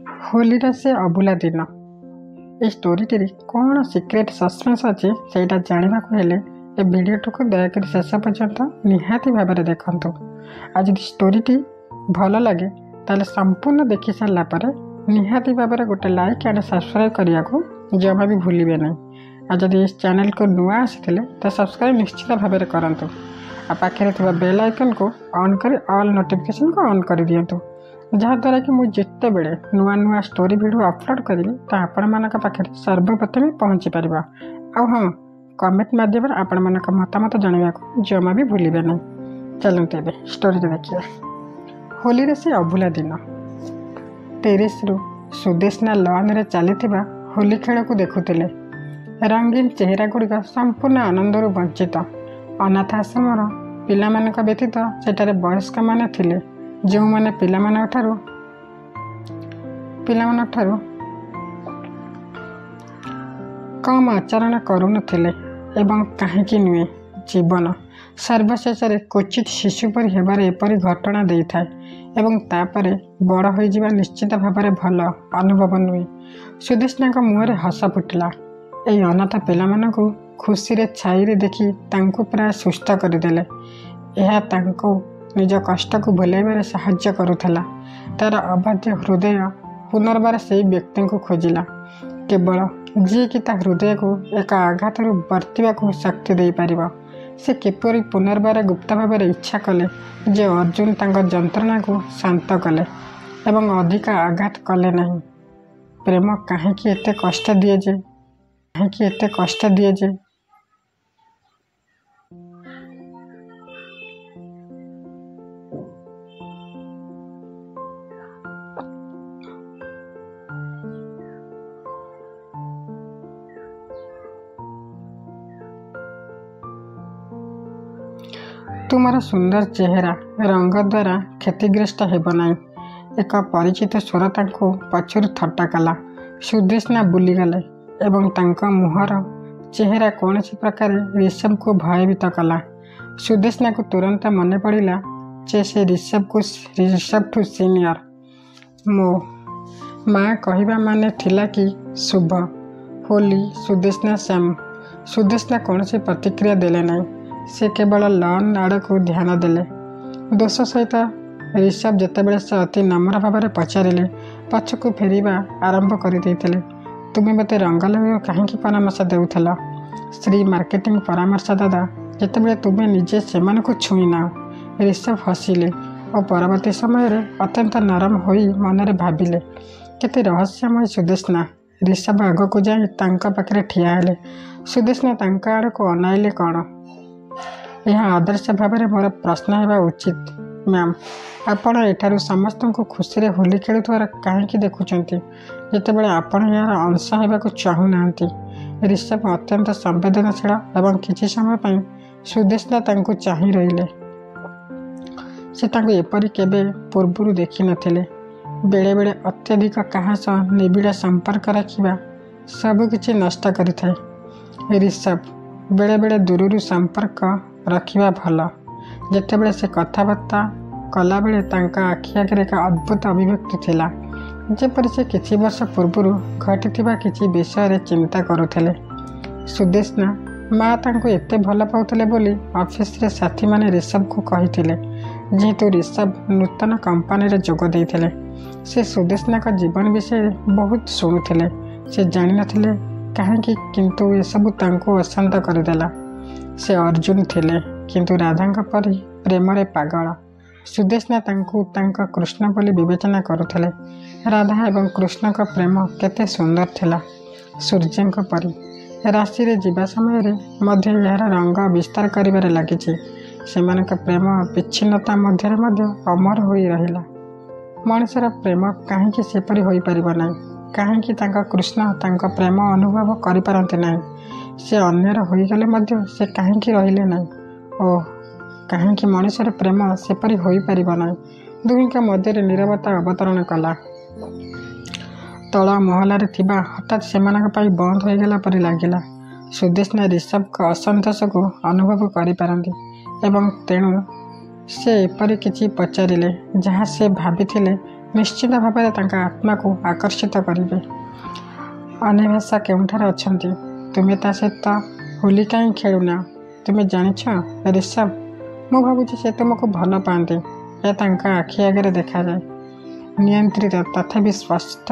ହୋଲିର ସେ ଅଭୁଲା ଦିନ। ଏଇ ଷ୍ଟୋରିଟିରେ କ'ଣ ସିକ୍ରେଟ୍ ସସ୍ପେନ୍ସ ଅଛି, ସେଇଟା ଜାଣିବାକୁ ହେଲେ ଏ ଭିଡ଼ିଓଟିକୁ ଦୟାକରି ଶେଷ ପର୍ଯ୍ୟନ୍ତ ନିହାତି ଭାବରେ ଦେଖନ୍ତୁ। ଆଉ ଯଦି ଷ୍ଟୋରିଟି ଭଲ ଲାଗେ, ତାହେଲେ ସମ୍ପୂର୍ଣ୍ଣ ଦେଖି ସାରିଲା ପରେ ନିହାତି ଭାବରେ ଗୋଟେ ଲାଇକ୍ ଆଣ୍ଡ ସବସ୍କ୍ରାଇବ୍ କରିବାକୁ ଜମା ବି ଭୁଲିବେ ନାହିଁ। ଆଉ ଯଦି ଏ ଚ୍ୟାନେଲକୁ ନୂଆ ଆସିଥିଲେ, ତ ସବସ୍କ୍ରାଇବ୍ ନିଶ୍ଚିତ ଭାବରେ କରନ୍ତୁ ଆଉ ପାଖରେ ଥିବା ବେଲ୍ ଆଇକନ୍କୁ ଅନ୍ କରି ଅଲ୍ ନୋଟିଫିକେସନ୍କୁ ଅନ୍ କରିଦିଅନ୍ତୁ, ଯାହାଦ୍ୱାରା କି ମୁଁ ଯେତେବେଳେ ନୂଆ ନୂଆ ଷ୍ଟୋରି ଭିଡ଼ିଓ ଅପଲୋଡ଼ କରିବି, ତ ଆପଣମାନଙ୍କ ପାଖରେ ସର୍ବପ୍ରଥମେ ପହଞ୍ଚି ପାରିବ। ଆଉ ହଁ, କମେଣ୍ଟ ମାଧ୍ୟମରେ ଆପଣମାନଙ୍କ ମତାମତ ଜଣାଇବାକୁ ଜମା ବି ଭୁଲିବେ ନାହିଁ। ଚାଲନ୍ତୁ ଏବେ ଷ୍ଟୋରିରେ ଦେଖିବା ହୋଲିରେ ସେ ଅଭୁଲା ଦିନ। ଟେରେସ୍ରୁ ସୁଦେଶନା ଲନ୍ରେ ଚାଲିଥିବା ହୋଲି ଖେଳକୁ ଦେଖୁଥିଲେ। ରଙ୍ଗୀନ ଚେହେରା ଗୁଡ଼ିକ ସମ୍ପୂର୍ଣ୍ଣ ଆନନ୍ଦରୁ ବଞ୍ଚିତ। ଅନାଥ ଆଶ୍ରମର ପିଲାମାନଙ୍କ ବ୍ୟତୀତ ସେଠାରେ ବୟସ୍କମାନେ ଥିଲେ, ଯେଉଁମାନେ ପିଲାମାନଙ୍କଠାରୁ କମ୍ ଆଚରଣ କରୁନଥିଲେ। ଏବଂ କାହିଁକି ନୁହେଁ? ଜୀବନ ସର୍ବଶେଷରେ କ୍ୱଚିତ୍ ଶିଶୁ ପରି ହେବାର ଏପରି ଘଟଣା ଦେଇଥାଏ ଏବଂ ତାପରେ ବଡ଼ ହୋଇଯିବା ନିଶ୍ଚିତ ଭାବରେ ଭଲ ଅନୁଭବ ନୁହେଁ। ସୁଦେଶନାଙ୍କ ମୁହଁରେ ହସ ଫୁଟିଲା। ଏହି ଅନାଥ ପିଲାମାନଙ୍କୁ ଖୁସିରେ ଛାଇରେ ଦେଖି ତାଙ୍କୁ ପ୍ରାୟ ସୁସ୍ଥ କରିଦେଲେ। ଏହା ତାଙ୍କୁ ନିଜ କଷ୍ଟକୁ ଭୁଲାଇବାରେ ସାହାଯ୍ୟ କରୁଥିଲା। ତାର ଅବାଧ୍ୟ ହୃଦୟ ପୁନର୍ବାର ସେଇ ବ୍ୟକ୍ତିଙ୍କୁ ଖୋଜିଲା, କେବଳ ଯିଏକି ତା ହୃଦୟକୁ ଏକ ଆଘାତରୁ ବର୍ତ୍ତିବାକୁ ଶକ୍ତି ଦେଇପାରିବ। ସେ କିପରି ପୁନର୍ବାର ଗୁପ୍ତ ଭାବରେ ଇଚ୍ଛା କଲେ ଯେ ଅର୍ଜୁନ ତାଙ୍କ ଯନ୍ତ୍ରଣାକୁ ଶାନ୍ତ କଲେ ଏବଂ ଅଧିକ ଆଘାତ କଲେ ନାହିଁ। ପ୍ରେମ କାହିଁକି ଏତେ କଷ୍ଟ ଦିଏ ଯେ, କାହିଁକି ଏତେ କଷ୍ଟ ଦିଏ ଯେ ତୁମର ସୁନ୍ଦର ଚେହେରା ରଙ୍ଗ ଦ୍ୱାରା କ୍ଷତିଗ୍ରସ୍ତ ହେବ ନାହିଁ, ଏକ ପରିଚିତ ସ୍ୱର ତାଙ୍କୁ ପଛରୁ ଥଟ୍ଟା କଲା। ସୁଦେଶନା ବୁଲିଗଲେ ଏବଂ ତାଙ୍କ ମୁହଁର ଚେହେରା କୌଣସି ପ୍ରକାରେ ରିଷଭକୁ ଭୟଭୀତ କଲା। ସୁଦେଶନାକୁ ତୁରନ୍ତ ମନେ ପଡ଼ିଲା ଯେ ସେ ରିଷଭଠୁ ସିନିୟର। ମୋ ମା କହିବା ମାନେ ଥିଲା କି ଶୁଭ ହୋଲି, ସୁଦେଶନା ଶ୍ୟାମ। ସୁଦେଶନା କୌଣସି ପ୍ରତିକ୍ରିୟା ଦେଲେ ନାହିଁ। ସେ କେବଳ ଲନ୍ ଆଡ଼କୁ ଧ୍ୟାନ ଦେଲେ। ଦୋଷ ସହିତ ରିଷଭ, ଯେତେବେଳେ ସେ ଅତି ନମ୍ର ଭାବରେ ପଚାରିଲେ, ପଛକୁ ଫେରିବା ଆରମ୍ଭ କରିଦେଇଥିଲେ। ତୁମେ ମୋତେ ରଙ୍ଗ ଲଗାଇବାକୁ କାହିଁକି ପରାମର୍ଶ ଦେଉଥିଲ, ଶ୍ରୀ ମାର୍କେଟିଂ ପରାମର୍ଶଦାତା, ଯେତେବେଳେ ତୁମେ ନିଜେ ସେମାନଙ୍କୁ ଛୁଇଁ ନାହଁ? ରିଷଭ ହସିଲେ ଓ ପରବର୍ତ୍ତୀ ସମୟରେ ଅତ୍ୟନ୍ତ ନରମ ହୋଇ ମନରେ ଭାବିଲେ, କେତେ ରହସ୍ୟମୟ ସୁଦେଶନା। ରିଷଭ ଆଗକୁ ଯାଇ ତାଙ୍କ ପାଖରେ ଠିଆ ହେଲେ। ସୁଦେଶନା ତାଙ୍କ ଆଡ଼କୁ ଅନାଇଲେ। କ'ଣ ଏହା ଆଦର୍ଶ ଭାବରେ ମୋର ପ୍ରଶ୍ନ ହେବା ଉଚିତ, ମ୍ୟାମ୍? ଆପଣ ଏଠାରୁ ସମସ୍ତଙ୍କୁ ଖୁସିରେ ହୋଲି ଖେଳୁଥିବାର କାହିଁକି ଦେଖୁଛନ୍ତି, ଯେତେବେଳେ ଆପଣ ଏହାର ଅଂଶ ହେବାକୁ ଚାହୁଁନାହାନ୍ତି? ରିଷଭ ଅତ୍ୟନ୍ତ ସମ୍ବେଦନଶୀଳ ଏବଂ କିଛି ସମୟ ପାଇଁ ସୁଦେଶନା ତାଙ୍କୁ ଚାହିଁ ରହିଲେ। ସେ ତାଙ୍କୁ ଏପରି କେବେ ପୂର୍ବରୁ ଦେଖିନଥିଲେ। ବେଳେବେଳେ ଅତ୍ୟଧିକ କାହା ସହ ନିବିଡ଼ ସମ୍ପର୍କ ରଖିବା ସବୁକିଛି ନଷ୍ଟ କରିଥାଏ, ରିଷଭ। ବେଳେବେଳେ ଦୂରରୁ ସମ୍ପର୍କ ରଖିବା ଭଲ। ଯେତେବେଳେ ସେ କଥାବାର୍ତ୍ତା କଲାବେଳେ ତାଙ୍କ ଆଖି ଆଗରେ ଏକ ଅଦ୍ଭୁତ ଅଭିବ୍ୟକ୍ତି ଥିଲା, ଯେପରି ସେ କିଛି ବର୍ଷ ପୂର୍ବରୁ ଘଟିଥିବା କିଛି ବିଷୟରେ ଚିନ୍ତା କରୁଥିଲେ। ସୁଦେଶନା ମା ତାଙ୍କୁ ଏତେ ଭଲ ପାଉଥିଲେ ବୋଲି ଅଫିସରେ ସାଥୀମାନେ ରିଷଭକୁ କହିଥିଲେ, ଯେହେତୁ ରିଷଭ ନୂତନ କମ୍ପାନୀରେ ଯୋଗ ଦେଇଥିଲେ। ସେ ସୁଦେଶନାଙ୍କ ଜୀବନ ବିଷୟରେ ବହୁତ ଶୁଣୁଥିଲେ। ସେ ଜାଣିନଥିଲେ କାହିଁକି, କିନ୍ତୁ ଏସବୁ ତାଙ୍କୁ ଅଶାନ୍ତ କରିଦେଲା। ସେ ଅର୍ଜୁନ ଥିଲେ, କିନ୍ତୁ ରାଧାଙ୍କ ପରି ପ୍ରେମରେ ପାଗଳ। ସୁଦେଶନା ତାଙ୍କୁ ତାଙ୍କ କୃଷ୍ଣ ବୋଲି ବିବେଚନା କରୁଥିଲେ। ରାଧା ଏବଂ କୃଷ୍ଣଙ୍କ ପ୍ରେମ କେତେ ସୁନ୍ଦର ଥିଲା, ସୂର୍ଯ୍ୟଙ୍କ ପରି। ରାଶିରେ ଯିବା ସମୟରେ ମଧ୍ୟ ଏହାର ରଙ୍ଗ ବିସ୍ତାର କରିବାରେ ଲାଗିଛି। ସେମାନଙ୍କ ପ୍ରେମ ବିଚ୍ଛିନ୍ନତା ମଧ୍ୟରେ ମଧ୍ୟ ଅମର ହୋଇ ରହିଲା। ମଣିଷର ପ୍ରେମ କାହିଁକି ସେପରି ହୋଇପାରିବ ନାହିଁ? କାହିଁକି ତାଙ୍କ କୃଷ୍ଣ ତାଙ୍କ ପ୍ରେମ ଅନୁଭବ କରିପାରନ୍ତି ନାହିଁ? ସେ ଅନ୍ୟର ହୋଇଗଲେ ମଧ୍ୟ ସେ କାହିଁକି ରହିଲେ ନାହିଁ? ଓଃ, କାହିଁକି ମଣିଷର ପ୍ରେମ ସେପରି ହୋଇପାରିବ ନାହିଁ? ଦୁହିଁଙ୍କ ମଧ୍ୟରେ ନୀରବତା ଅବତରଣ କଲା। ତଳ ମହଲାରେ ଥିବା ହଠାତ୍ ସେମାନଙ୍କ ପାଇଁ ବନ୍ଦ ହୋଇଗଲା ପରି ଲାଗିଲା। ସୁଦେଶନା ରିଷଭଙ୍କ ଅସନ୍ତୋଷକୁ ଅନୁଭବ କରିପାରନ୍ତି ଏବଂ ତେଣୁ ସେ ଏପରି କିଛି ପଚାରିଲେ ଯାହା ସେ ଭାବିଥିଲେ ନିଶ୍ଚିତ ଭାବରେ ତାଙ୍କ ଆତ୍ମାକୁ ଆକର୍ଷିତ କରିବେ। ଅନ୍ୱେଷା କେଉଁଠାରେ ଅଛନ୍ତି? ତୁମେ ତା ସହିତ ହୋଲି କାହିଁ ଖେଳୁନା? ତୁମେ ଜାଣିଛ ରିଷଭ, ମୁଁ ଭାବୁଛି ସେ ତୁମକୁ ଭଲ ପାଆନ୍ତି। ଏହା ତାଙ୍କ ଆଖି ଆଗରେ ଦେଖାଯାଏ। ନିୟନ୍ତ୍ରିତ ତଥାପି ସ୍ପଷ୍ଟ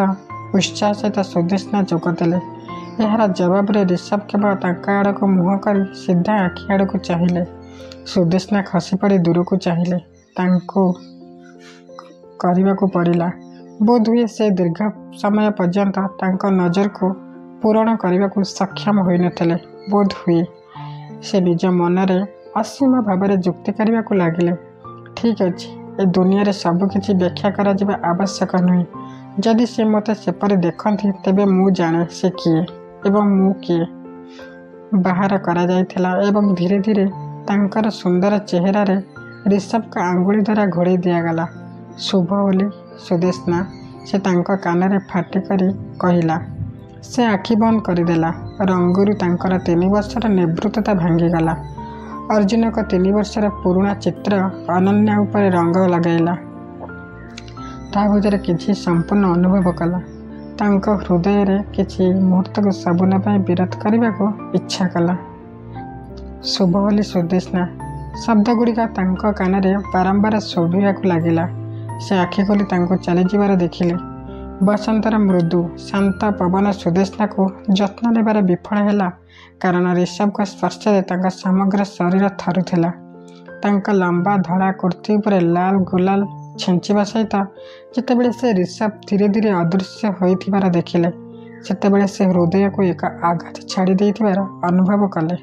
ଉତ୍ସାହ ସହିତ ସୁଦେଷ୍ଣା ଯୋଗଦେଲେ। ଏହାର ଜବାବରେ ରିଷଭ କେବଳ ତାଙ୍କ ଆଡ଼କୁ ମୁହଁ କରି ସିଧା ଆଖି ଆଡ଼କୁ ଚାହିଁଲେ। ସୁଦେଷ୍ଣା ଖସିପଡ଼ି ଦୂରକୁ ଚାହିଁଲେ। ତାଙ୍କୁ କରିବାକୁ ପଡ଼ିଲା। ବୋଧହୁଏ ସେ ଦୀର୍ଘ ସମୟ ପର୍ଯ୍ୟନ୍ତ ତାଙ୍କ ନଜରକୁ ପୂରଣ କରିବାକୁ ସକ୍ଷମ ହୋଇନଥିଲେ। ବୋଧହୁଏ। ସେ ନିଜ ମନରେ ଅସୀମ ଭାବରେ ଯୁକ୍ତି କରିବାକୁ ଲାଗିଲେ। ଠିକ୍ ଅଛି, ଏ ଦୁନିଆରେ ସବୁକିଛି ବ୍ୟାଖ୍ୟା କରାଯିବା ଆବଶ୍ୟକ ନୁହେଁ। ଯଦି ସେ ମୋତେ ସେପରି ଦେଖନ୍ତି, ତେବେ ମୁଁ ଜାଣେ ସେ କିଏ ଏବଂ ମୁଁ କିଏ। ବାହାର କରାଯାଇଥିଲା ଏବଂ ଧୀରେ ଧୀରେ ତାଙ୍କର ସୁନ୍ଦର ଚେହେରାରେ ରିଷଭଙ୍କ ଆଙ୍ଗୁଳି ଦ୍ୱାରା ଘୋଡ଼େଇ ଦିଆଗଲା। ଶୁଭ ହୋଲି ସୁଦେଷ୍ଣା, ସେ ତାଙ୍କ କାନରେ ଫାଟି କରି କହିଲା। ସେ ଆଖି ବନ୍ଦ କରିଦେଲା। ରଙ୍ଗରୁ ତାଙ୍କର 3 ବର୍ଷର ନିବୃତ୍ତତା ଭାଙ୍ଗିଗଲା। ଅର୍ଜୁନ ଏକ 3 ବର୍ଷର ପୁରୁଣା ଚିତ୍ର ଅନନ୍ୟା ଉପରେ ରଙ୍ଗ ଲଗାଇଲା। ତା ଭିତରେ କିଛି ସମ୍ପୂର୍ଣ୍ଣ ଅନୁଭବ କଲା। ତାଙ୍କ ହୃଦୟରେ କିଛି ମୁହୂର୍ତ୍ତକୁ ସବୁଦିନ ପାଇଁ ବିରତ କରିବାକୁ ଇଚ୍ଛା କଲା। ଶୁଭ ହୋଲି ସୁଦେଷ୍ଣା, ଶବ୍ଦଗୁଡ଼ିକ ତାଙ୍କ କାନରେ ବାରମ୍ବାର ଶୁଭିବାକୁ ଲାଗିଲା। ସେ ଆଖି ଖୋଲି ତାଙ୍କୁ ଚାଲିଯିବାର ଦେଖିଲେ। ବସନ୍ତର ମୃଦୁ, ଶାନ୍ତ ପବନ ସୁଦେଷ୍ଣାକୁ ଯତ୍ନ ନେବାରେ ବିଫଳ ହେଲା, କାରଣ ରିଷଭଙ୍କ ସ୍ପର୍ଶରେ ତାଙ୍କ ସମଗ୍ର ଶରୀର ଥରୁଥିଲା। ତାଙ୍କ ଲମ୍ବା ଧଳା କୁର୍ତ୍ତି ଉପରେ ଲାଲ ଗୁଲାଲ ଛିଞ୍ଚିବା ସହିତ ଯେତେବେଳେ ସେ ରିଷଭ ଧୀରେ ଧୀରେ ଅଦୃଶ୍ୟ ହୋଇଥିବାର ଦେଖିଲେ, ସେତେବେଳେ ସେ ହୃଦୟକୁ ଏକ ଆଘାତ ଛାଡ଼ି ଦେଇଥିବାର ଅନୁଭବ କଲେ।